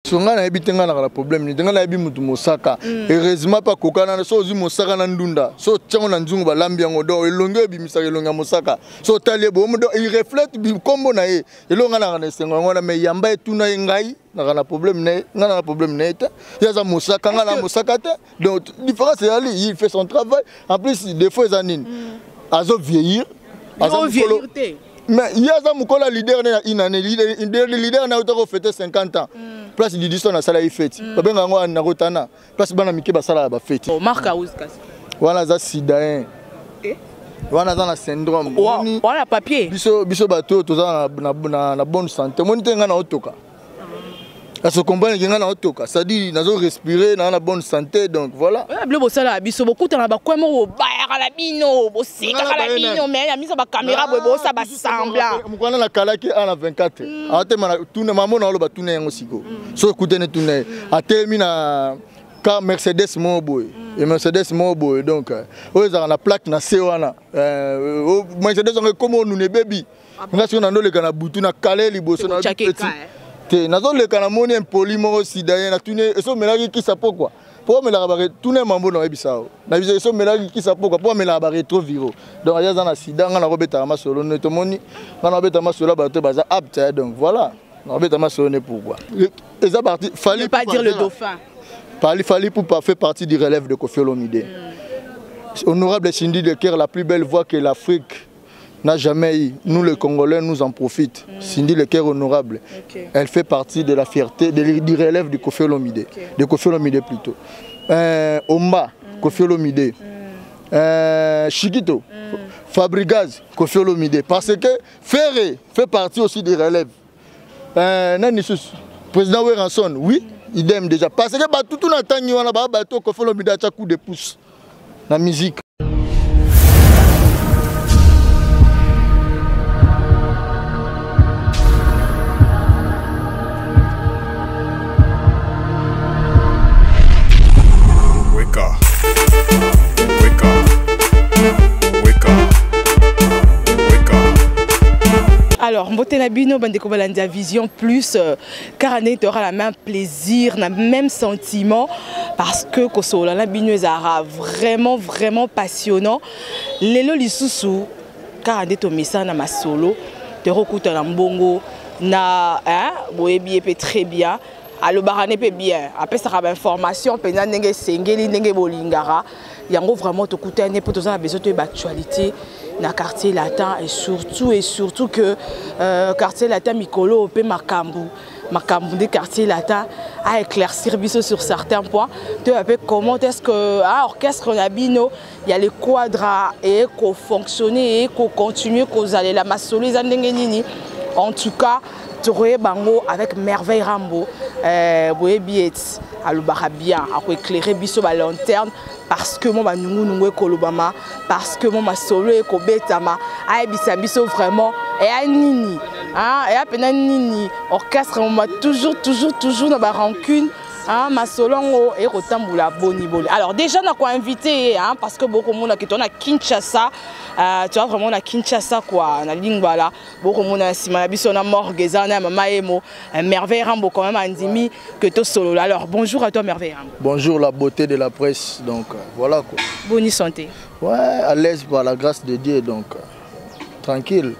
So ngai nayebi te, ngai naka na problème nini te, ngai nayebi motu mosaka. Heureusement mpe akokana. So ozwi mosaka na ndunda, so otiango na nzungu, balambi yango, donc elongi oyo ebimisaka elongi ya mosaka. So otali ye bomo, donc il reflète nkombo na ye. Eloko ngai naka na esengo yango wana. Mais yamba etuna ye, ngai naka na problème na ye, ngai na problème na ye te. Ye aza mosaka, ngai na mosaka te, donc différence ezali. Il fait son travail. En plus, défaut eza nini? Azo vieillir. Aza vieillir te. Mais ye aza mokolo ya leader ne na une année, leader na utaka ofêter 50 ans. Place Didison asala ye fête, babenga yango na Rotana, place bana mike basalaka bafête. Mark House kasi. Wana aza sidayen, wana aza na syndrome. Wana papier. Biso bato oyo toza na bonne santé, omoni te, ngai na otoka aso comprendre ke ngai na otoka, c'est-à-dire nazo respirer na bonne santé, donc voilà. Bilo bosalaka biso, bokutana bakwe moko, bobayaka na bino, bosekaka na bino, mais na miso bacaméra boye bosa basemblant. Mokwana nakalaki a na 24 atema tuna mamo na oloba, tuna yango sikoyo. So ekutani, tuna ye atelemi na car Mercedes moko boye, e Mercedes moko boye, donc oyo ezalaka na plaque na se wana. Mercedes yango ekómi onuna, ebebi. Nga sikoyo nandoleka na butu na kale liboso na te, nazoleka, namoni impoli moko sida ye, natuni eso omelaki kisa pokwa mpo omelaka. Tuna mambo na oyebisa o na biso, eso omelaki kisa pokwa mpo amelaka barétroviraux, donc aza aza na sida. Nga nakobetaka masolo ne, tomoni nga nakobeta masolo ya bato baza apte, donc voilà, nakobeta masolo ne. Pourquoi eza parti Fally pas dire le dauphin. Fally Ipupa fait partie du relève de Koffi Olomide. Honorable Cindy Le Cœur, la plus belle voix que l'Afrique n'a jamais eu. Nous, les Congolais, nous en profitons. Cindy Le Cœur honorable. Elle fait partie de la fierté, du relève de Koffi Olomide. De Koffi Olomide plutôt. Omba, Koffi Olomide. Chikito, Fabregas, Koffi Olomide. Parce que Ferré fait partie aussi du relève. Nani susu? Président Werrason, oui, idem déjà. Parce que bah, tout le temps, wana ba bato Koffi Olomide a coup de pouce la musique. Wake up. Wake up. Wake up. Wake up. Alors, mbote na bino bandeko balandi ya Vision Plus, car ndenge toyaka la même plaisir na même sentiment, parce que kosolola na bino ezalaka vraiment vraiment passionnant. Lelo lisusu kaka nde tomesana na masolo, tokokutana mbongo na hein, boyebi ye mpe très bien, alobaka ne mpe bien, apesaka bainformation mpenza ndenge esengeli, ndenge bolingaka yango. Vraiment tokutani mpo toza na besoin toyeba actualité na Quartier Latin, et surtout que Quartier Latin mikolo mpe makambo makambo nde Quartier Latin a éclaircir biso sur certains points. Toyeba mpe comment est-ce que ah, orchestre na bino ya le Quadra ekofonctionner, ekocontinue kozalela masolo eza ndenge nini. En tout cas tokoyeba yango avec Merveille Rambo. Boyebi ete alobaka bien, akoéclairer biso balanterne, parce que mo banungunungu ekolobama, parce que mo masolo ekobetama. Ayebisa biso vraiment eya nini, eya mpena nini orchestre moma toujours toujours toujours na barancune, masolo yango ekotambola boni boni. Alors déjà na koinvite ye, parce que bokomona ke toza na Kinshasa, toza vraiment na Kinshasa quoi, na Lingwala. Bokomona na nsima na biso na morgue eza wana ya mama Emo. Merveille Rambo quand même andimi que tosolola. Alors bonjour à toi, Merveille Rambo. Bonjour la beauté de la presse, donc voilà quoi. Bonne santé? Ouais, à l'aise par la grâce de Dieu, donc tranquille.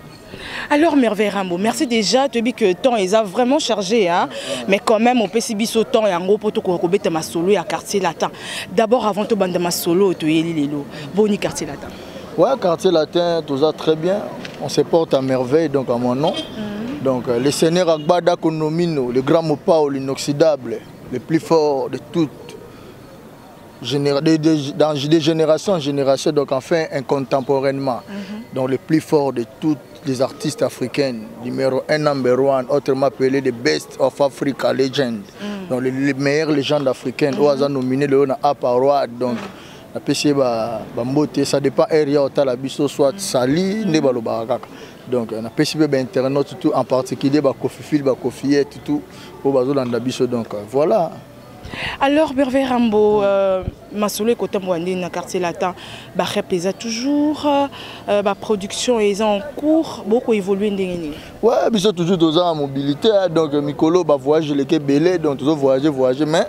Alors Merveille Rambo, merci déjà. Tu dis que temps est vraiment chargé, hein? Mais quand même, on peut si biso temps yango po to kobeta masolo ya Quartier Latin. D'abord, avant to banda masolo to yeli lelo. Boni Quartier Latin? Ouais, Quartier Latin, tout ça très bien. On se porte à merveille, donc à mon nom. Donc le Seigneur Agbada Konomino, le grand Mopao, l'inoxydable, le plus fort de toutes dans de génération en génération, donc enfin incontemporaainement. Donc le plus fort de toutes les artistes africaines, numéro 1, number one, autrement appelé the best of Africa legend. Donc les meilleures légendes africaines, oyo aza nominé le na Up Award, donc napesi ye bambote, ça dépend area otala biso, soit sali nde balobaka kaka. Donc napesi mpe bainternaute tout, en particulier bakofifile, bakofie tout oyo bazolanda biso, donc voilà. Alors Merveille Rambo, masolo ekotambola ndenge na Quartier Latin, barep eza toujours, baproduction eza en cours, bokoévolue ndenge nini? Ouais, biso toujours toza na mobilité, hein. Donc mikolo bavoyage eleki ebele, donc tozo voyage voyage, mais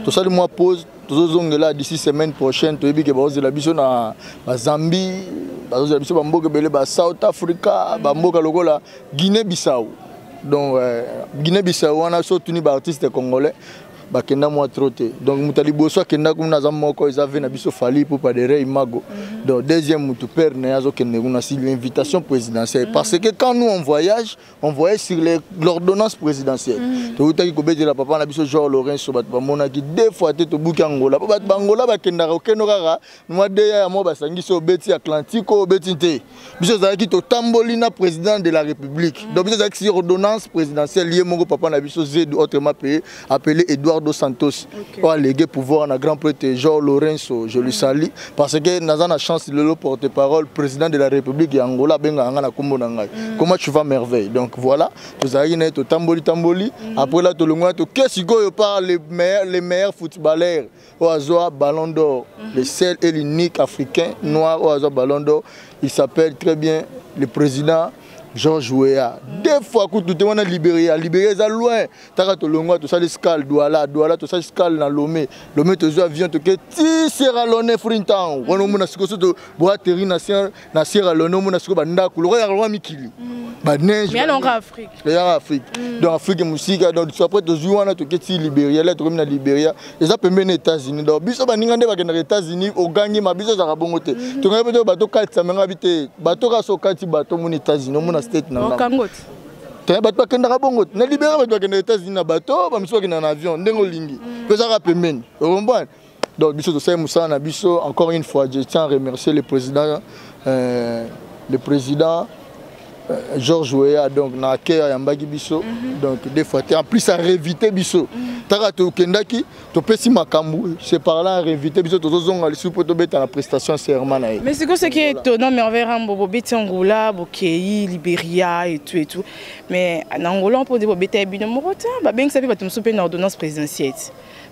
tosali mwa pause, tozozongela d'ici semaine prochaine. Toyebi ke bazozela biso na Bazambie, bazozela biso bamboka ebele, ba South Africa, bamboka lokola Guinée Bissau. Donc Guinée Bissau wana, so tuni baartiste congolais bakenda mwa trop te. Donc moto ya liboso akenda kuna aza moko, eza ve na biso Fally Ipupa de Rey Mago. Donc deuxième motu, père na ye azokende kuna sur l'invitation présidentielle, parce que quand nous on voyage, on voyage sur l'ordonnance présidentielle. Toutaki kobetela papa na biso João Lourenço, bato bamonaki deux fois te. Tobuki Angola po bato bangola bakendaka okendo kaka mwa deya ya mwa basangisi, obeti Atlantique oyo obeti te. Biso ezalaki totamboli na président de la République. Donc biso ezalaki sur ordonnance présidentielle, ye moko papa na biso Zedu, autrement payé appelé Eduardo Santos, oyo allégué pouvoir na grand prêtre João Lourenço. Je lui salue parce que naza na chance lelo porte parole président de la République ya Angola abengaka nga na nkombo na ngai: "Comment tu vas, Merveille?" Donc voilà, tozalaki na ye, totamboli tamboli. Après là, tolongwana, toke sikoyo par les meilleurs footballeurs oyo azwa Ballon d'Or, le seul et l'unique Africain noir oyo azwa Ballon d'Or. Il s'appelle très bien le président George Weah. Deux fois kutu te wana. Libéria, Libéria eza loin. Taka tolongwa, tosali escale Douala, Douala tosali escale na Lomé, Lomé tozwi avion, toke ti Sierra Leone, Freetown. Wana omona sikoyo so boatterri na Sierra Leone, omona sikoyo bandako lokola yaka lokola mikili, baneige. Eyaka Afrique, donc Afrique mosika. Donc après tozwi wana, toke ti Libéria. Le tokomi na Libéria, eza pembeni États-Unis. Donc biso baninga nde bakendaka États-Unis, ogangi ma biso ezalaka bongo te. Tongaki mpe bato katisa menga bi te, bato kaka so okati bato, omona États-Unis, omona state na ngambo. Te, bato bakendaka bongo na Libéria, bato bakendaka États-Unis na bato, bamisu bakendaka na avion ndenge olingi, mpe ezalaka pembeni, ocomprendre. Donc biso tosali mosala na biso. Encore une fois, je tiens à remercier le président Georges Weah. Donc na accueil ayambaki biso, donc des fois te, en plus arévité biso. Taka tokendaki, topesi makambo, c'est par là arévité biso, tozozonga lisusu mpo tobeta na prestation serment na ye. Mais c'est ce qui est étonnant, Merveille Rambo, bobeti Angola, bokei Libéria et tout et tout, mais na Angola mpo nde bobeta bino moko te, babengisa mpe bato mosusu mpe na ordonnance présidentielle.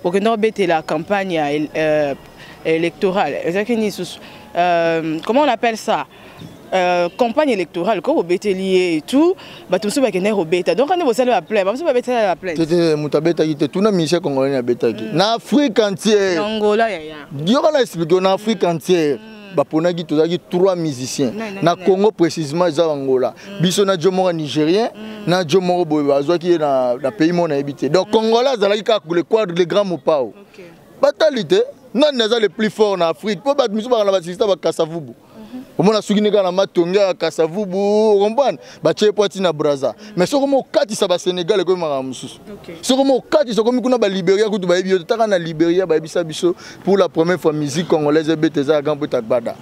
Bokenda kobetela campagne électorale, ezalaki nini lisusu, comment on appelle ça, campagne électorale ko bobeteli ye et tout. Bato mosusu bakendaki kobeta, donc ande bosali baplein, bamosusu babetela baplein. Tete, moto abetaki te. Tuna musicien congolais abetaki na Afrique entière. Angola, yaya. Yoka na explique, na Afrique entière baponaki, tozalaki trois musiciens. Na Congo précisément eza Angola, biso na jo moko nigérien, na jo moko boye bazwaki ye na pays moko nayebi te. Donc Congolais azalaki kaka le quadre, le grand Mopao. Batali te nani aza le plus fort na Afrique, mpo bato misusu bakala basista bakasavubu, omona soki nde kaka na matonge ya Kasavubu, ocomprendre, batie po atina Braza. Mais soki omo okatisa Basénégal, ekomi makambo mosusu. Soki omo okatisa, okomi kuna Balibéria, kutu bayebi yo. Taka na Libéria bayebisa biso pour la première fois musique congolaise ebeta eza ya grand po etagbada,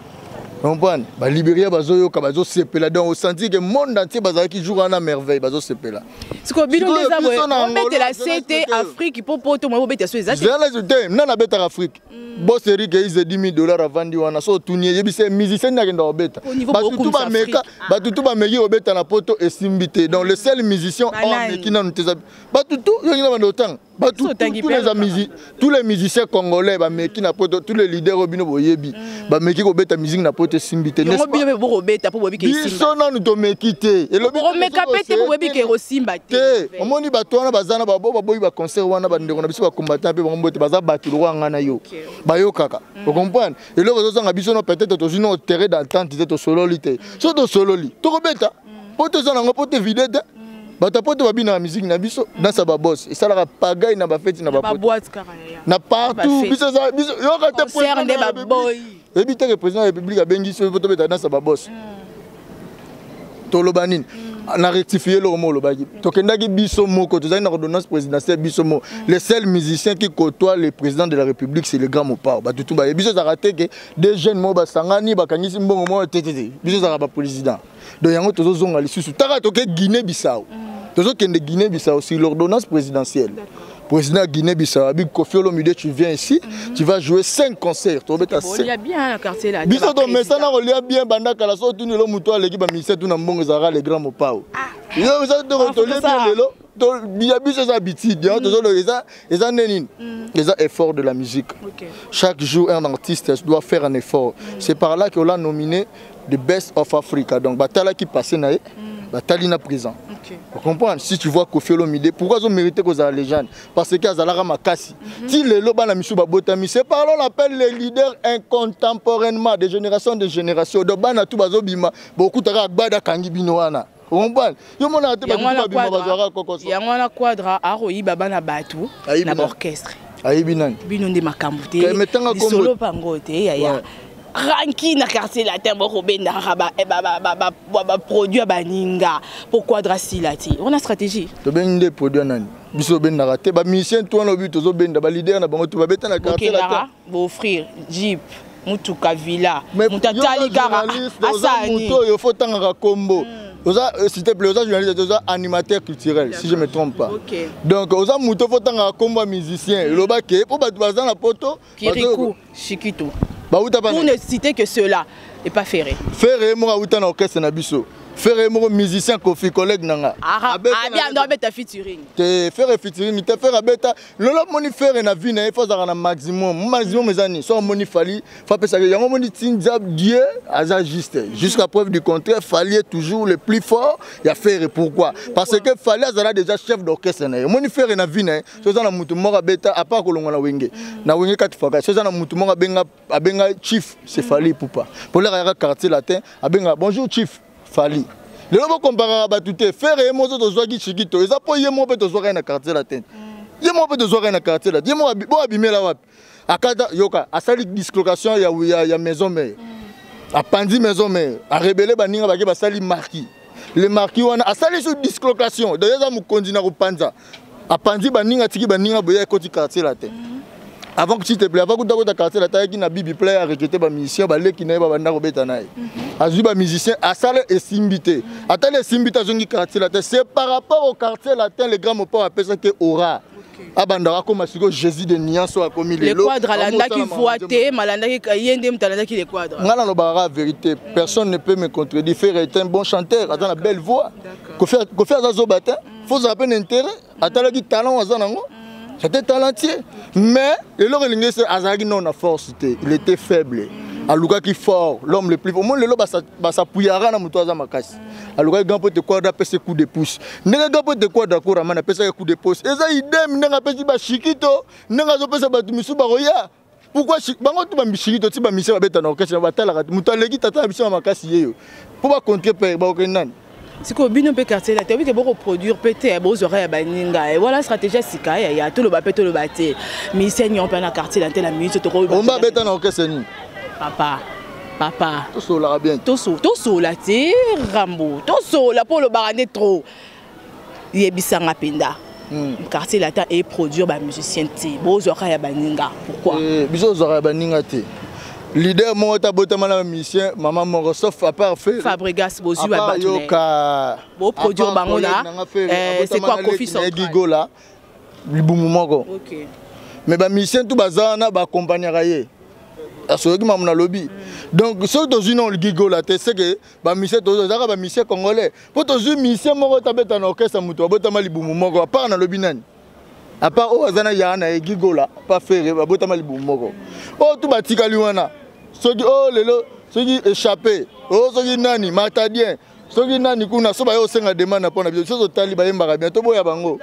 comprendre. Balibéria bazoyoka, bazosepela. Donc osentir ke monde entier bazalaki jour wana Merveille, bazosepela. Sikoyo bino nde eza boye, obetela se te Afrique mpo poto moye bobetela so eza te. Te, nani abetaka Afrique? Boss Eric eize 10 000 $ avandi wana. So otuni, eyebisa musicien nini akenda kobeta. Batutu bameka, batutu bameki kobeta na poto, esimbi te. Donc le seul musicien oyo ameki nanu te eza batutu yongi na bando otanga batu, tous les musiciens congolais bameki na poto, tous les leaders oyo bino boyebi bameki kobeta musique na poto, esimbi te. Biso nanu tomeki te. Te, omoni bato wana baza na babo, baboyi baconcert wana. Bandeko na biso bacombattant mpe bango mbote, baza bato lokola nga na yo, bayokaka, ocomprendre. Eloko ezozanga biso no, peut-être tozwi no terrain d'entente te, tosololi te. So tosololi, tokobeta po toza nango po te vide te. Bato ya poto babinaka musique na biso, dansa babos esalaka pagaille na bafeti na bapoto na partout. Biso yoka te, oyebi te ke président ya République abengi biso po tobeta dansa babos. Toloba nini na rectifier eloko mo olobaki? Tokendaki biso moko, tozalaki na ordonnance présidentielle biso moko. Le seul musicien qui côtoie le président de la République, c'est le grand Mopao. Bato tu baye, biso ezalaka te ke des jeunes moko basangani, bakangisi mbongo moko te, te te. Biso ezalaka baprésident. Donc yango tozozonga lisusu, taka toke Guinée Bissau, tozokende Guinée Bissau sur l'ordonnance présidentielle. Président ya Guinée Bissau abi: "Koffi Olomide, tu viens ici, tu vas jouer 5 concerts." Tobeta biso tomesana kolia bien banda kala. So otuni lelo, moto aleki bamusicien tuna mbongo ezalaka le grand Mopao. Yo tolie bien lelo. Ya biso eza habitude yango tozoloba, eza nde nini? Eza effort de la musique. Chaque jour, un artiste doit faire un effort. C'est par là qu'on l'a nominé the best of Africa. Donc batalaki passé na ye, batali na présent. Comprendre? Si tu vois Koffi Olomide, pourquoi ils ont mérité kozala légende? Parce que azalaka makasi ti lelo, bana misu babotami. C'est par là on appelle les leaders incontemporaainement, de génération de génération. Donc bana tu bazobima, bokutaka agbada akangi bino wana. Comprendre? Yo monaka te, bato babima bazwaka kokoso. Yango wana Quadra akoyiba bana bato na baorchestre. Ayibi nani? Bino nde makambo te, lisolo pango te, yaya. Ranki na Quartier Latin, bokobendaka baproduit ya baninga po Quadra sila te. Wana stratégie. Tobengi nde produit ya nani? Biso obendaka te. Bamusicien to wana obi tozobenda, baleader na bango to babeta na Quartier Latin. Boofrir jeep, mutuka, villa, moto atali kaka. Asani moto oyo fo otangaka kombo. Oza, s'il te plaît, oza journaliste, oza animateur culturel, si je me trompe pas. Donc oza moto fo otangaka kombo ya musicien, eloba ke mpo bato baza na poto. Kirikou, Chikito. Bauta. Pour ne citer que cela et pas Ferré. Ferré moko auta na orchestre na biso. Ferré moko musicien Kofi, collègue na nga. Abia ndo abeta featuring. Te, Ferré featuring te. Ferré abeta lelo. Moni Ferré na vie na ye, fo azalaka na maximum. Maximum eza nini? So amoni Fally, fo apesaka yango. Moni tinza, Dieu aza juste. Jusqu'à preuve du contraire, Fally est toujours le plus fort ya Ferré. Pourquoi? Parce que Fally azala déjà chef d'orchestre na ye. Moni Ferré na vie na ye, so eza na mutu moko abeta, à part kolongwa na Wenge, na Wenge kati faka, so eza na mutu moko abenga chief, c'est Fally Ipupa. Polaka yaka Quartier Latin, abenga bonjour chief Fally. Lelo bokomparaka bato te. Ferré ye moko, tozwaki Chikito, eza mpo ye moko mpe tozwaka ye na Quartier Latin. Ye moko mpe tozwaka ye na Quartier Latin. Ye moko bo abimela wapi? Akata yoka, asali dislocation ya Maison Mère, apandi Maison Mère, arebele baninga, bake basali marquis. Le marquis wana asali so dislocation. D'ailleurs eza mokonzi na kopanza, apandi baninga, atiki baninga boye, ekoti Quartier Latin. Avant, s'il te plaît, avant kuta kota Quartier Latin, ayaki na bibi play, arecruté bamusicien, baleki na ye, babanda kobeta na ye. Azwi bamusicien, asala, esimbi te. Atali, esimbi te, azongi Quartier Latin. C'est par rapport au Quartier Latin, le grand Mopao apesaki aura, abandaka akóma sikoyo Jésus de nuance oyo akomi. Lelo Quadra alandaki voix te, malandaki ye nde moto alandaki le Quadra. Nga nalobaka vérité, personne ne peut me contredire. Ferre est un bon chanteur, aza na belle voix. Kofi aza zoba te, fo ozala mpe na intérêt. Atalaki talent aza nango, c'était talentueux, mais eloko elingi ese azalaki nano na force te, il était faible. Alukaki fort, l'homme le plus omoni lelo basapuyaka na moto aza makasi. Alukaki grand pote Quadra apesi coup de pouce. Ndenge grand pote Quadra koramani apesaki coup de pouce, eza idem ndenge apesi bashikito, ndenge azopesa bato misusu bakoya. Pourquoi bango tu bamishikito ti bamisie babeta na orchestre, batalaka moto aleki tata na biso ya makasi ye yo mpo bacontre pere bakokende nani? Sikoyo bino mpe Quartier Latin, oyebi ke bokoproduire mpe te, bozwaka ya baninga. Wana stratégie ya sika ya toloba mpe toloba te. Musicien nyonso mpe na Quartier Latin na minute. Omba abeta na orchestre nini? Papa, papa. Tosololaka bien. Tosola te, Rambo, tosola mpo olobaka nde trop. Yebisanga mpenza, Quartier Latin eproduire bamusicien te, bozwaka ya baninga, pourquoi? Biso ozwaka ya baninga te. Leader moko te abotama na bamusicien mama moko, sauf à part Ferre. Fabregas bozwi bato yoka. Boproduire bango na, c'est quoi, Kofi Central. Gigola libumu moko, mais bamusicien tout baza wana baaccompagnaka ye. Asoyoki mamu nalobi. Donc soki tozwi na Gigola te, c'est que bamusicien tozalaka bamusicien congolais, mpo tozwi musicien moko tabeta na orchestre, moto abotama libumu moko, à part nalobi nani, à part oyo aza na yaa na ye Gigola pa Ferre, babotama libumu moko. Oyo tu batikali wana, soki oyo lelo, soki échappé oyo, soki nani matadien, soki nani kuna, so baye osenga demande mpo na biso, soki totali bayembaka bien, toboya bango,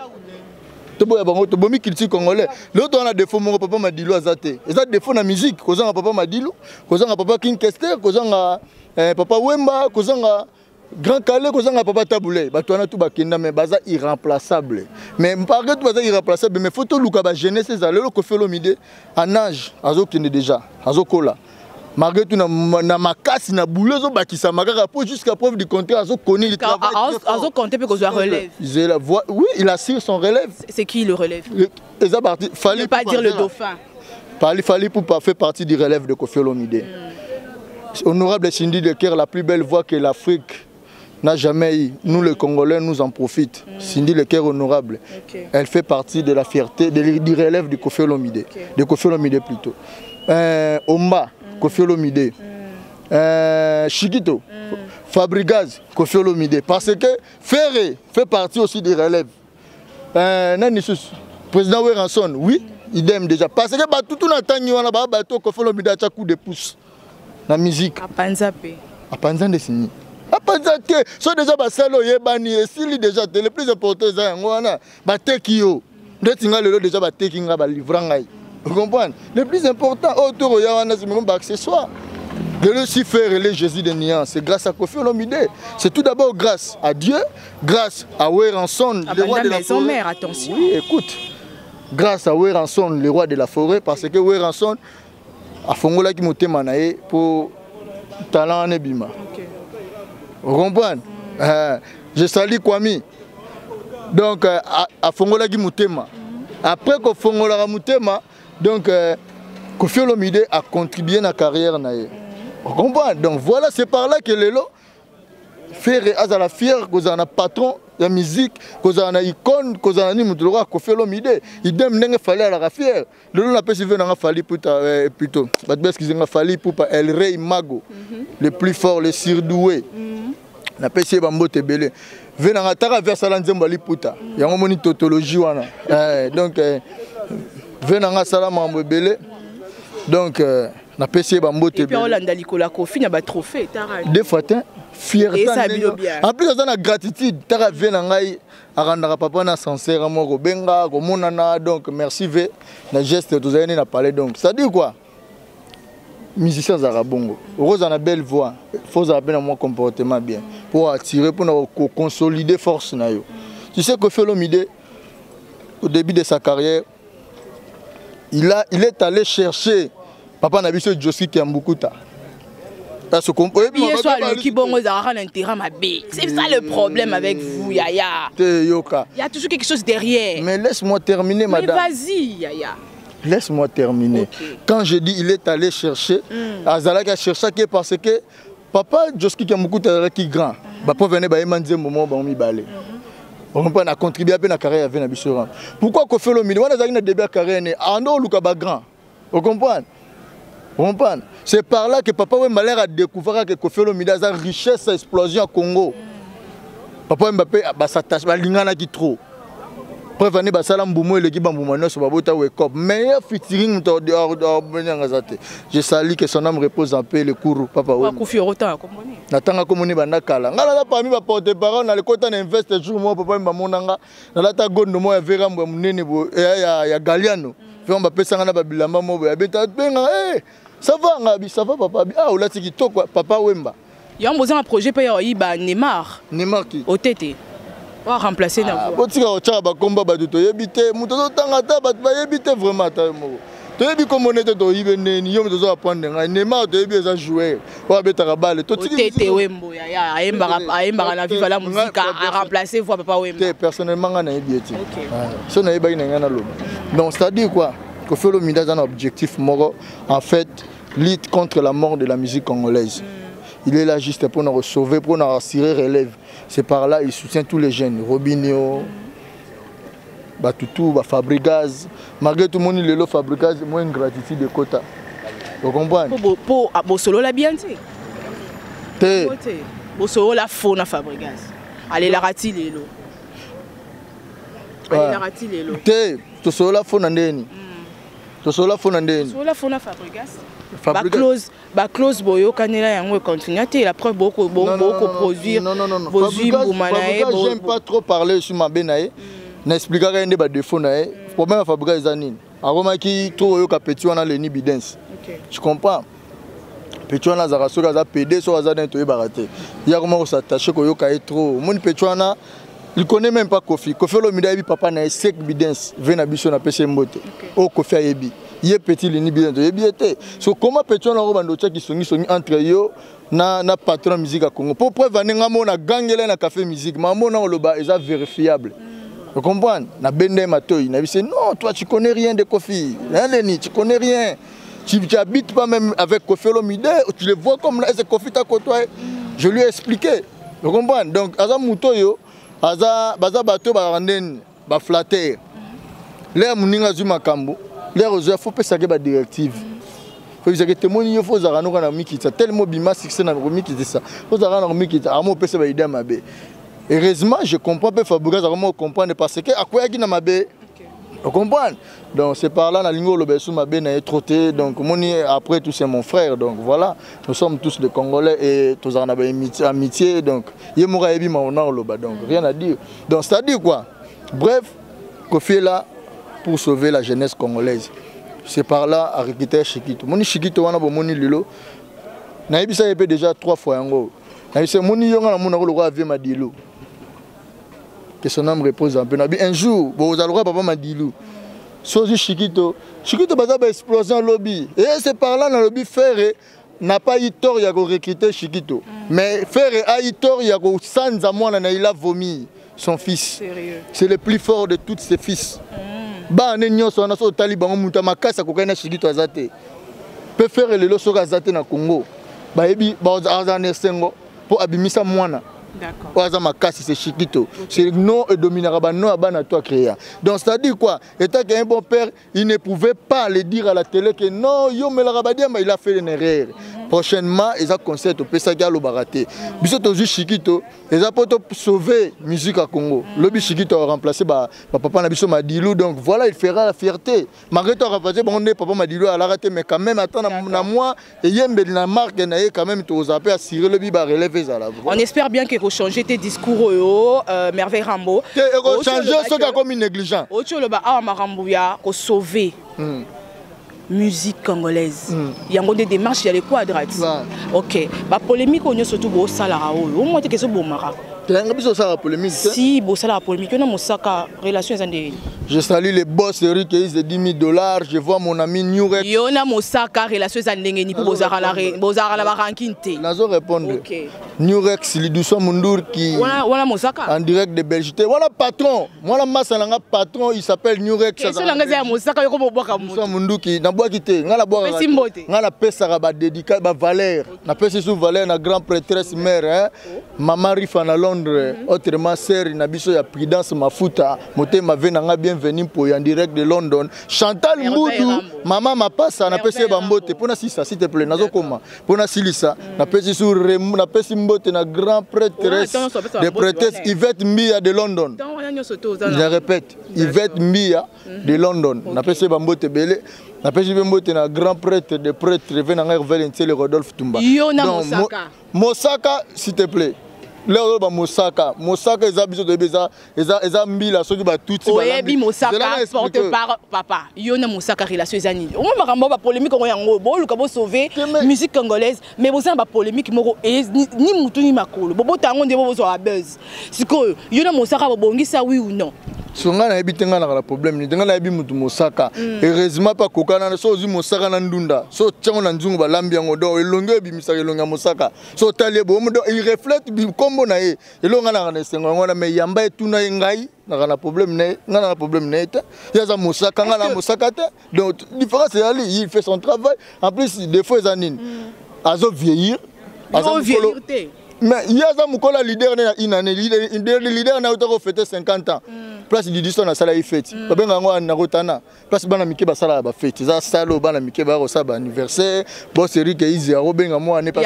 toboya bango, tobomi culture congolais. Lelo toza na défaut moko, papa Madilu aza te. Eza défaut na musique kozanga papa Madilu, kozanga papa King Kester, kozanga papa Wemba, kozanga Grand Kallé, kozanga papa Tabu Ley. Bato wana tu bakenda, mais baza irremplaçable. Mais malgré tout baza irremplaçable, mais faut toluka bajeunesse eza lelo. Koffi Olomide en âge azokende déjà, azokola malgré tout na makasi na boulot, ezobakisama kaka po jusqu'à preuve du contraire azokoni. Azocompte mpe kozwa relève. La voix, oui, il assure son relève. C'est qui le relève? Eza parti Fally. Ne pas dire le dauphin. Fally, Fally Ipupa fait partie du relève de Koffi Olomide. Honorable Cindy Le Cœur, la plus belle voix que l'Afrique n'a jamais eu. Nous, les Congolais, nous en profitons. Cindy Le Cœur honorable. Elle fait partie de la fierté, du relève de Koffi Olomide. De Koffi Olomide plutôt. Omba, Koffi Olomide. Chikito, Fabregas, Koffi Olomide. Parce que Ferré fait partie aussi du relève. Nani lisusu, président Werrason, oui, idem déjà, parce que batutu na ntangi wana baa bato Koffi Olomide atya coup de pouce na musique. Apanza mpe. Apanza nde sini, apanza te. So déjà basali oyebani, esili déjà te. Le plus important eza yango wana, bateki yo ndeti nga lelo déjà, bateki nga, balivra ngai, comprendre? Le plus important oyo to koya wana, c'est même baaccessoire. Lelo si Ferre le Jésus de nuance, c'est grâce à Koffi Olomide. C'est tout d'abord grâce à Dieu, grâce à Werrason, le roi de la maison forêt. Mère, attention. Oui, écoute, grâce à Werrason, le roi de la forêt, parce que Werrason afongolaki motema na ye mpo talent wana ebima. Comprendre? Je salue Kwami. Donc afongolaki motema. Après kofongolaka motema, donc Koffi Olomide a contribué na carrière na ye. Comprendre? Donc voilà, c'est par là que lelo Ferre azala fier kozala na patron ya musique, kozala na icône, kozala nini, moto lokola Koffi Olomide. Idem ndenge Fally alaka fier lelo, napesi ve nanga Fally Puta, plutôt bato baexcuse nga, Fally Ipupa, El Rey Mago, le plus fort, le surdoué. Napesi ye bambote ebele. Ve nanga taka ve asala nzembo ya liputa yango, moni tautologie wana. Donc ve nanga asala makambo ebele, donc napesi ye bambote. Et puis olanda likolo ya Koffi na batrophée. Deux fois te, fierté. En plus aza na gratitude. Taka ve na ngai akandaka papa na sincère moko, kobenga, komonana. Donc merci ve na geste tozali nde na palais. Donc c'est à dire quoi? Musicien azalaka bongo, okozala na belle voix, faut ozala mpe na mwa comportement bien pour attirer, mpona koconsolider force na yo. Tu sais, Koffi Olomide, au début de sa carrière, il est allé chercher papa na biso Josky Kiambukuta. Ye so aluki bongo, ezalaka na intérêt mabe. C'est ça le problème avec vous, yaya. Te, yoka. Il y a toujours quelque chose derrière. Mais laisse-moi terminer, madame. Mais vas-y, yaya. Laisse-moi terminer, okay. Quand je dis il est allé chercher, azalaki acherchaki parce que papa Josky Kiambukuta azalaki grand. Bapo vene bayema nzembo moko bango mibale mpo na contribuer mpe na carrière ya ve na biso wana. Pourquoi Koffi Olomide wana azalaki na début ya carrière ne ando oluka bagrand? Ocomprendre? Comprendre? C'est par là que papa Wemba a découvert que Koffi Olomide aza richesse, explosion ya Congo. Papa Wemba mpe bas'attache, balinganaki trop. Preuve ane basala mbuma eleki bambuma nyonso, babota wekop meilleur featuring. Moto abenanga aza te. Je salue, que son âme repose en paix, le kuru papa Wemba. Natanga komoni banda kala. Ngai naza parmi baporte parole na lekota na investe. Jour moko papa Wemba amonanga nalata gondo moko ya verambo ya monene ya Galiano. Vraiment bapesanga na babilamba moko boye, abeta benga: "Eh, ça va?" Nga bi: "Ça va, papa." Bi: "Ah, olati kitoko, papa Wemba." Yango boza na projet mpe ya oyiba Neymar? Neymar ki? Otete oa remplacer na voix. Botika kotyaka bakomba bato toyebi te. Moto azotanga ata bato bayebi te vraiment. Ata yo moko toyebi kombo nete, toyibe ndeni yo moto ozo apprendre ngai Neymar? Toyebi eza joueur oyo abetaka bale. Otete Wembo, yaya, ayembaka na Viva la Musique, aremplacer voix papa Wemba. Te, personnellement ngai nayebi ye te. So nayebaki na ngai naloba. Donc c'est à dire quoi? Koffi Olomide aza na objectif moko, en fait, lutte contre la mort de la musique congolaise. Il est là juste pour nous sauver, pour nous assurer relève. C'est par là il soutient tous les jeunes, Robinho, batutu bafabrigaz. Malgré tout moni lelo Fabrigaz moins ingratitude ekota, ocomprendre? Po bosolola bien te. Te. Bosolola fo na Fabrigaz, alelaka ti lelo, alelaka ti lelo. Te, tosolola fo na ndeni, tosolola fo na ndeni. Tosolola fo na Fabrigas. Baclose boyokanela yango econtinue te. La preuve, bokoproduire, bozwi mbuma na ye. J'aime pas trop parler sur mabe na ye. Na expliquaka ye nde badéfaut na ye. Problème ya Fabrigas eza nini? Akomaki trop oyoka petit wana Leni Bidens. Tu comprends? Petit wana azalaka, soki aza pd, soki aza nini, toyebaka te. Ye akoma kos'attacher koyoka ye trop. Omoni petit wana, il connaît même pas Koffi. Koffi Olomide ayebi papa na ye Sek Bidens, ve na biso, napesi ye mbote. Oyo Koffi ayebi ye, petit Leni Bidens toyebi ye te. So comment petit wana akobanda otiaki songisongi entre yo na patron musique ya Congo? Po preuve ane, nga mo nagangela na café musique, mamona oloba eza vérifiable. Vous comprenez? Na bende matoyi, na dit: "Non, toi tu connais rien de Koffi. Hein, Lenny, tu connais rien. Tu habites pas même avec Koffi Olomide, tu le vois comme là, c'est Koffi t'a côtoyé." Je lui ai expliqué. Vous comprenez? Donc aza muto yo, aza baza bato ba ndeni, ba flatter. L'air muninga zu makambo, l'air ozo faut pesa ke ba directive. Faut bizaki temoni yo, faut ozalaka noka na mikitisa tellement bima succès na komikitisa, faut ozalaka na komikitisa amo opesa ba idée mabe. Heureusement, je comprends mpe Fabregas akoma comprendre parce que akweyaki na mabe. Comprendre? Donc c'est par là, nalingi oloba esu mabe na ye trop te. Donc moni, après tout, c'est mon frère. Donc voilà, nous sommes tous des Congolais et tozala na ba amitié. Donc ye moko ayebi maona oloba, donc rien à dire. Donc c'est à dire quoi? Bref, Kofi est là pour sauver la jeunesse congolaise. C'est par là arecruter Shikito. Moni, Shikito wana, bomoni lelo, nayebisa ye mpe déjà trois fois yango. Nayebisa, moni, yo nga namonako lokola vieux Madilu, que son âme repose un peu. Nabi un jour bozala lokola papa Madilu. Soki Shikito, Shikito baza baexplosion lobi. Et c'est par là nalobi, Ferre n'a pas eu tort ya korecruter Shikito. Mais Ferre a eu tort ya kosanza mwana na, il a vomi son fils. C'est le plus fort de tous ses fils. Bana nyonso wana, so otali bango, moto ya makasi akokani na Shikito aza te. Mpe Ferre lelo, soki aza te na Congo, bayebi aza na esengo mpo abimisa mwana oyo aza makasi, c'est Shikito. C'est nom edominaka banom ya bana to acréa. Donc c'est à dire quoi? Étant qu'un bon père, il ne pouvait pas le dire à la télé que non, yo melaka badiamba. Il a fait une erreur. Prochainement eza concert topesaki, alobaka te. Biso tozwi Shikito, eza mpo tosauve musique ya Congo. Lobi Shikito aremplace bapapa na biso Madilu. Donc voilà, il fera la fierté malgré to aremplace bango nde papa Madilu alaka te. Mais quand même, ata na mwa eyembeli na marque na ye, quand même tozala mpe assuré lobi barelève ezala. On espère bien que ekochanger te discours oyo, Merveille Rambo. Te, ekochange soki akomi négligent. Oti oloba awa makambo ya kosauve musique congolaise. Yango nde démarche ya le Quadra. Ok, bapolémique oyo nyonso tu bosalaka oyo, omoi te ke ezobomaka. Toyanga biso osalaka polémique te. Si, bosalaka polémique. Yo na Mosaka, relation eza ndenge? Je salue les boss Eric Eise de 10 000 $. Je vois mon ami Nurek. Yo na Mosaka, relation eza ndenge nini? Mpo bozalaka na barancune te. Nazo répondre. Nurex Liduso Mundur qui wana Mosaka. En direct de Belgique. Voilà patron. Moi la masse nanga patron, il s'appelle Nurex. Question nanga eza ya Mosaka, yoko bobwaka. Moto Munduki nabwaki te, nga nabwaka. Pesi mbote. Nga napesaka ba dédicace, ba valeur. Napesi sous valeur na grand prêtresse mère, hein. Mama Rifa na Londres, autrement sœur na biso ya Prudence Mafuta, motema ve nanga, bienvenue mpo en direct de London. Chantal Mbudu, mama Mapasa, napesi ye bambote. Mpona sisa, s'il te plaît, nazokoma. Mpona silisa, napesi su napesi mbote na grand prêtresse de prêtresse Yvette Mbia de London. Je répète, Yvette Mbia de London. Napesi ye bambote ebele. Napesi mpe mbote na grand prêtre de prêtre ve na ngai Hervé Ntiele Rodolphe Tumba. Yo na Mosaka. Mosaka, s'il te plaît, lelo oyo bamosaka, Mosaka eza biso toyebi, eza mbila soki batuti. Oyebi Mosaka porte par papa. Yo na Mosaka, relation eza nini? Omoi makambo bapolémique yango, yango boluka bosauve musique congolaise, mais boza na bapolémique moko ni mutu ni makolo, bobota yango nde bozwa babuzz. Sikoyo yo na Mosaka bobongisa, oui ou non? So ngai nayebi te, ngai naka na problème nini te. Ngai nayebi mutu Mosaka. Heureusement mpe akokana. So ozwi Mosaka na ndunda, so otiango na nzungu, balambi yango, donc elongi oyo ebimisaka elongi ya Mosaka. So otali ye bomo, donc il reflète nkombo na ye. Elongo ngai naka na esengo yango wana. Mais yamba etuna ye, ngai naka na problème na ye, ngai naka na problème na ye te. Ye aza Mosaka, ngai na Mosaka te. Donc différence ezali, il fait son travail. En plus, défaut eza nini? Azo vieillir. Azo vieillir te. Mais ye aza mokolo ya leader ne na une année, leader na utaka ofete 50 ans. Place Didiso nasala ye fête, babenga yango nakotana place bana mike basalaka bafête. Eza sale oyo bana mike baya kosala baanniversaire. Boss Erik Eizi akobenga mwana ne te.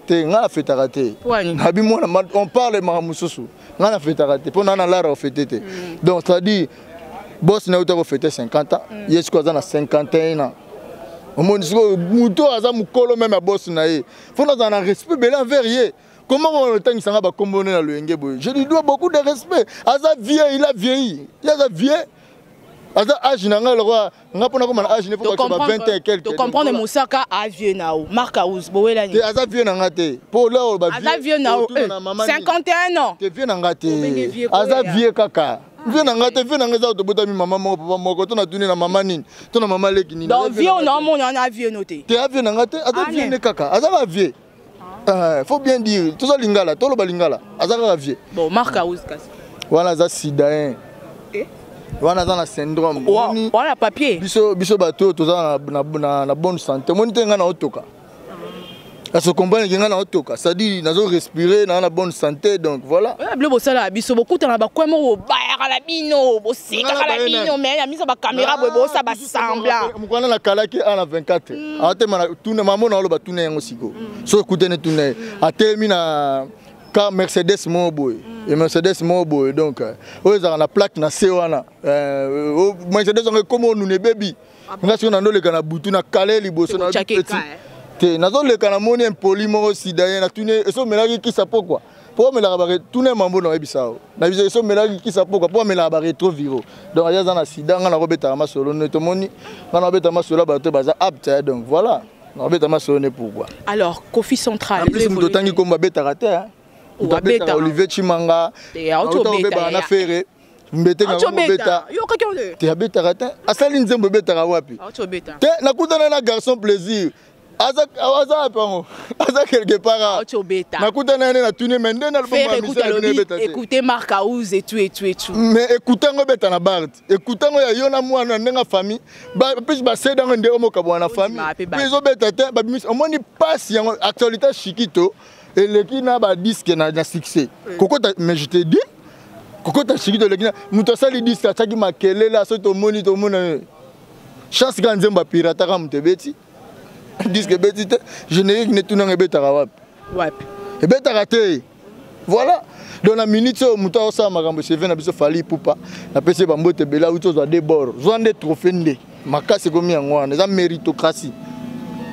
Ngai nafetaka te, nabi mwana, on parle makambo mosusu. Ngai nafetaka te mpo na na lara ofete te. Donc c'est à dire, boss na utaka ofete 50 ans, ye sikoyo aza na 51 ans. Omoni sikoyo, moto aza mokolo même ya boss na ye, fo nazala na respect bele envers ye. Comment otangisanga bakombo ne na loyenge boye? Je lui dois beaucoup de respect. Aza vieux, il a vieilli, ye aza vieux, aza âge na ngai lokwa nga mpona koma na âge ne fo ba 20 ans et quelque. To comprendre, Mosaka a vieux na o Mark House bowelani. Te, aza vieux na nga te, po là oyo ba aza vieux na o 51 ans. Te, vieux na nga te, aza vieux kaka. Vieux na nga te, vieux na nga eza tobotami mama moko, papa moko, to natuni na mama nini, to na mama leki nini. Donc vieux na omona wana, vieux no te. Te, avieux na nga te, aza vieux ne kaka, aza ba vieux. Faut bien dire, toza lingala, toloba lingala, aza kaka vieux. Bon, Mark House kasi. Wana aza sidayen. Wana aza na syndrome. Wana papier. Biso bato oyo toza na bonne santé, omoni te, ngai na otoka aso comprendre ke ngai na otoka, c'est-à-dire nazo respirer, naa na bonne santé. Donc voilà. Bilo bosalaka biso, bokutana bakwe moko, bobayaka na bino, bosekaka na bino, mais na miso bacaméra boye bosala basemblant. Mokwana nakalaki a na 24 atema tuna mamo na oloba, tuna yango sikoyo. Soki ekutani, tuna ye. Atelemi na Car Mercedes moko boye, e Mercedes moko boye, donc oyo ezalaka na plaque na se wana, Mercedes yango ekómi onuna, ebebi. Nga sikoyo nandoleka na butu na kale liboso na petit te, nazoleka, namoni impoli moko sida ye, natuni eso omelaki kisa pokwa mpo omelaka ba tuna mambo na oyebisa yo na biso, eso omelaki kisa pokwa mpo omelaka ba rétroviraux. Donc aza aza na sida. Nga nakobetaka masolo ne, tomoni nga nakobeta masolo ya bato baza apte. Donc voilà, nakobeta masolo ne pourquoi. Alors Kofi Central. En plus, moto otangi kombo abetaka te, moto abetaka Olivier Chimanga obebaka na Fere mbete obeta te, abetaka te. Asali nzembo, ebetaka wapi te? Nakutana na Garçon Plaisir, aza wapi yango? Aza quelque part. Nakutana ye, natuni me nde. Écoutez Marc House et tout et tout et tout. Mais écoute yango, ebeta na bar te. Écoute yango ya yo na mwana ndenge famille plus baseda yango nde omokabwana na famille mpe ezobeta te. Babimisi, omoni pasi yango. Actualité Shikito eleki na ba disque na succès kokota. Mais je te dis, kokota Shikito eleki na moto asali disque, atiaki makelele. Soki tomoni, tomona chance kaka nzembo apirataka, moto ebeti disque, ebeti te. Générique netunanga ebetaka wapi? Wapi? Ebetaka te. Voilà, donc na minute oyo moto aosala makambo seve na biso Fally Ipupa, napesi ye bambote ebele. Auti ozwa de bord, zwa nde trophée nde makasi ekomi yango wana. Eza méritocratie,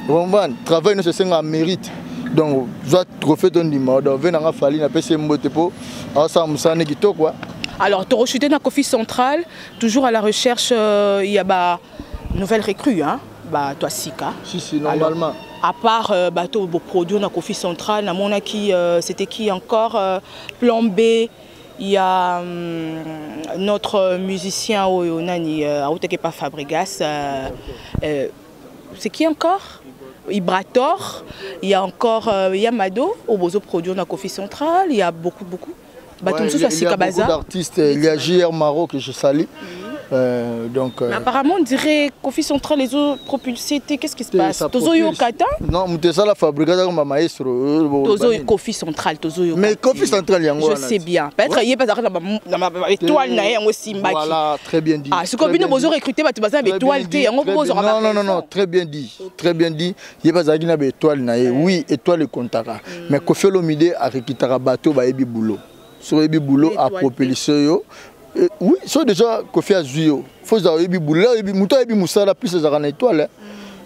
comprendre? Travail nyonso esengaka mérite. Donc zwa trophée, tondima. Donc ve nanga Fally, napesi ye mbote mpo aosala mosala nde kitoko. Alors torechuté na Kofi Central, toujours à la recherche, il y a ba nouvelle recrue, hein, ba toi sika. Si si, normalement. Alors, à part bateau produit na Kofi Central, namonaki, c'était qui encore? Plan B, il y a notre musicien oyo nani, autaki pas Fabregas, c'est qui encore? Ibrator, il y a encore Yamado au bozo produit na Kofi Central, il y a beaucoup beaucoup. Bato mosusu ya sika baza. D'artistes, il y a JR Maro que je salue. Donc, mais apparemment, on dirait Kofi Central les autres propulsé. Qu'est-ce qui se passe? Tozoyoka te? Non, moto esala Fabregas comme maestro. Tozo Kofi Central, tozoyoka. Mais Kofi Central yango. Je sais bien. Peut-être ye pas na étoile na ye yango simbaki. Voilà, très bien dit. Ah, sikoyo bino bozo recruter bato baza na étoile te, yango bozo. Non non non non, très bien dit. Très bien dit. Ye bazalaki na ba étoile na ye. Oui, étoile ekontaka. Mais Kofi Olomide arekitaka bato bayebi boulot. Soki oyebi boulot, apropulse yo. Oui, so déjà Kofi azwi yo, fo ozala oyebi boulot, oyebi moto ayebi mosala plus ezalaka na étoile.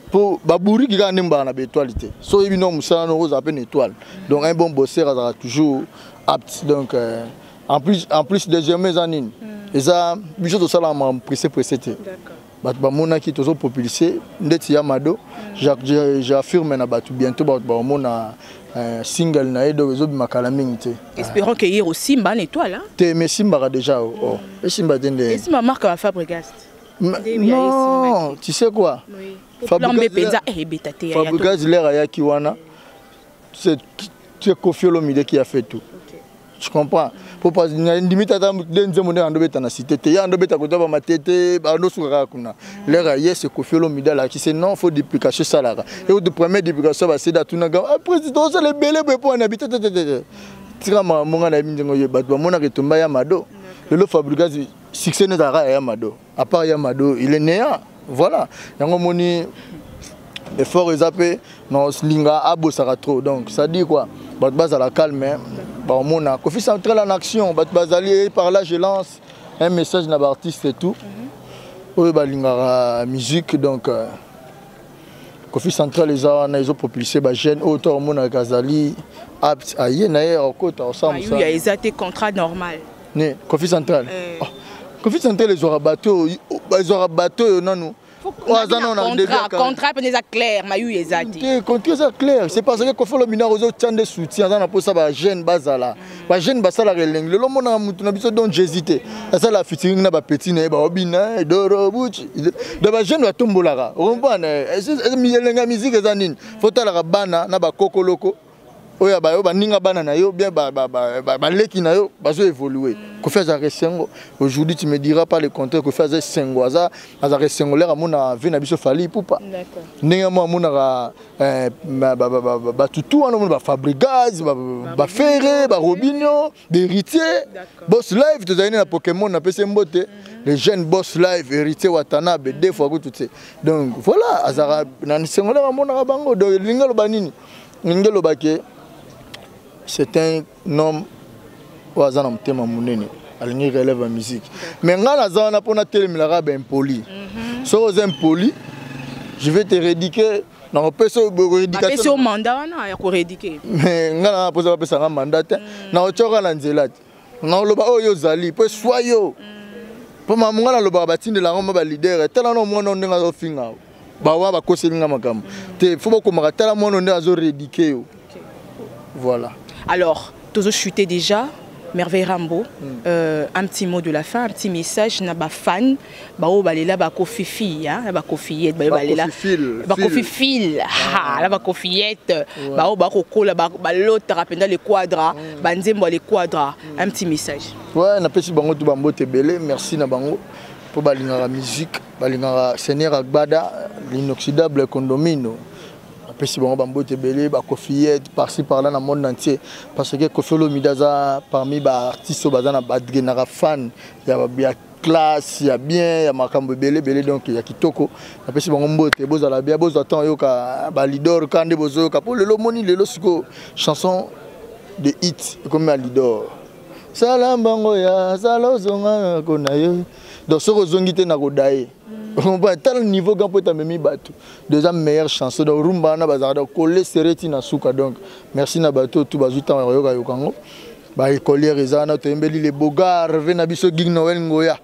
Mpo baburiki kaka nde mbala na ba étoile te. So oyebi no mosala no, ozala mpe na étoile. Donc un bon bosseur azalaka toujours apte. Donc en plus, deuxièmement, eza nini? Eza biso tosalaka makambo pressé pressé te. Bato bamonaki tozopropulse ndeti ya Mado. J'affirme na bato, bientôt bato baomona single na ye. Donc ezobima kala mingi te. Espérons que ye osimba na étoile. Te, mais esimbaka déjà. Oh, esimba te nde. Esimba marque ya Fabregas. Non, tu sais quoi? Mpenza ebeta te. Fabregas, l'air ayaki wana, c'est Kofi Olomide qui a fait tout, tu comprends? Po ndimi tata nde nzembo nde andobeta na cité te, ye andobeta kota bamatete, bandosuka kaka kuna. L'air aye, c'est Kofi Olomide alakisi non, faut duplication esalaka. Ekuti première duplication, baseda atunaka: "Ah, président, osala ebele boye mpo wana?" Bi tetetete, tika makambo nga nayebi ndenge oyo bato bamonaka etumba ya Mado. Lelo Fabregas, succès ne ezalaka ya Mado. À part ya Mado, il est néant. Voilà, yango moni effort eza mpe nalinga abosaka trop. Donc ça dit quoi? Bato bazala calme, baomona Kofi Central en action. Bato bazali par là, je lance un message na ba artiste et tout oyo balingaka musique. Donc Kofi Central eza wana, ezopropulse ba jeune oyo to omonaka azali apte, aye na ye akota osala mosala. Eza te contrat normal. Ne Kofi Central, oh, Kofi Central ezwaka bato oyo, ezwaka bato oyo nanu. Contrat mpe eza clair, mayu eza te. Contrat eza clair, c'est parce que Kofi Olomide ozotia nde soutien. Aza na mposa ba jeune bazala, ba jeune basalaka elengi. Lelo omonaka mutu na biso Don Jésus te, asala featuring na ba petit na ye, baobina doro buchi. Donc ba jeune batombolaka, ocomprendre? Elengi ya musique eza nini? Fo talaka bana na bakokoloko oyo bayo baninga bana na yo bien, baleki na yo bazo évoluer. Kofi azalaka esengo. Aujourd'hui, tu me diras pas le contraire. Kofi aza esengo, aza azalaka esengo lere amona vie na biso Fally Ipupa, ndenge mo amonaka bato tu wana, omona ba Fabregas, ba Ferre, ba Robinho, ba Héritier, Boss Live. Tozali na Pokémon, napesi mbote le jeune Boss Live, Héritier Watanabe, deux fois kutu te. Donc voilà, azalaka na esengo lere amonaka bango. Donc elingi aloba nini? Elingi aloba ke C'est un homme oyo aza na motema monene, alingi relève ya musique. Mais ngai naza wana mpo natelemelaka baimpoli. Soki oza impoli, je vais te rééduquer, nakopesa bapesi yo mandat wana ya korééduquer? Mais ngai na mposa bapesanga mandat te. Naotyoka na nzela te, nakoloba oyo ozali mpo eswa yo, mpo mamu ngai nalobaka, batindela yango ma baleader. Tala na mwana ndenge azofinga, bawa bakoseli nga makambo te. Fo bokomaka, tala mwana ndenge azorééduquer yo, voilà. Alors, tozo chuter déjà. Merveille Rambo, un petit mot de la fin, un petit message na ba fan, ba o balela ba kofifi, hein, ba kofiyette, ba balela. Ba kofifil, ha, la ba kofiyette, ba o ba kokola ba ba l'autre rapenda les quadras, ba nzembo les quadras, un petit message. Ouais, napesi bango tout bambote ebele, merci na bango po balingaka musique, balingaka Seigneur Agbada, l'inoxydable condomino. Apesi bango bambote ebele, bakofiyete par-ci par-là na monde entier, parce que Koffi Olomide aza parmi baartiste oyo baza na badrenaka fan ya classe, ya bien, ya makambo ebele ebele, donc ya kitoko. Napesi bango mbote, bozala bien, bozwa temps oyoka balidor ka nde bozoyoka, mpo lelo omoni, lelo sikoyo chanson de hit ekomi ya lidor. Sala mbango ya sala, ozonga kona yo. Donc soki ozongi te, na koda ye. Tala niveau grand mpo etamemi bato déjà meilleure chanson. Donc rumba wana bazalaka donc kole sere ti na suka. Donc merci na bato oyo tu bazwi ntango ya koyoka yoka yango. Baécolière eza wana, toyembeli le bogar ve na biso Gig Noel Ngoya.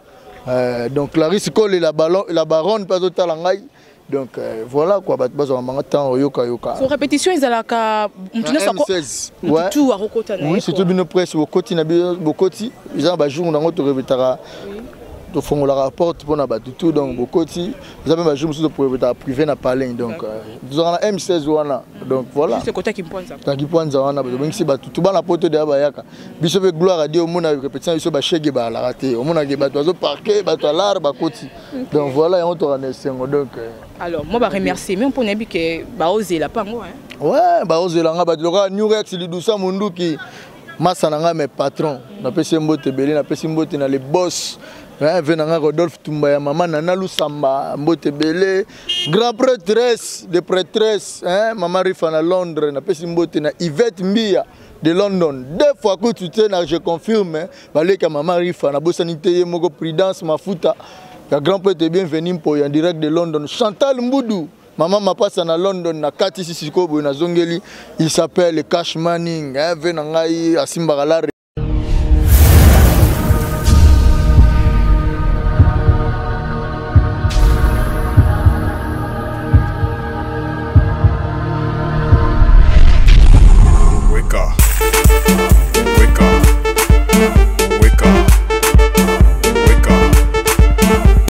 Donc Clarisse Kole, la, ballon, la baronne mpe azotala ngai. Donc voilà quoi, bato bazwaka banga ntango oyoka yoka. So répétition ezalaka mutu nyonso M16. Mutu tu akokota na ye? Oui, surtout bino presse, bokoti na bino, bokoti. Eza na bajour nango torépétaka, tofongolaka porte mpona bato tout. Donc bokoti, eza mpe bajour mosusu torépétaka privé na palin. Donc tozalaka na M16 wana, donc voilà. Juste côté Kimpwanza. Tangi Pwanza wana, tobengisi bato tu, bana poto deya bayaka. Biso mpe, gloire à Dieu, omona répétition biso bashege balaka te, omonake bato bazoparke, bato alare bakoti. Donc voilà, yango toka na esengo. Donc Alors moi, baremercier mpo nayebi ke baozela mpango, hein. Ouais, baozelanga bato lokola New Rex Lidusa Munduki, masa na ngai, mes patron, napesi ye mbote ebele. Napesi mbote na le boss ve na ngai Rodolphe Tumba ya mama Nana Lusamba, mbote ebele. Grand prêtresse de prêtresse, hein, mama Rifa na Londres, napesi mbote na Yvette Mbia de London, deux fois kutu te na je confirme, baleki ya mama Rifa. Nabosani te ye moko Prudence Mafuta ya grand prêtre, bienvenu Mpoyo en direct de London, Chantal Mbudu, mama Mapasa na London. Na kati si sikoyo boye nazongeli, il s'appelle Cash Manning, ve na ngai asimbaka la.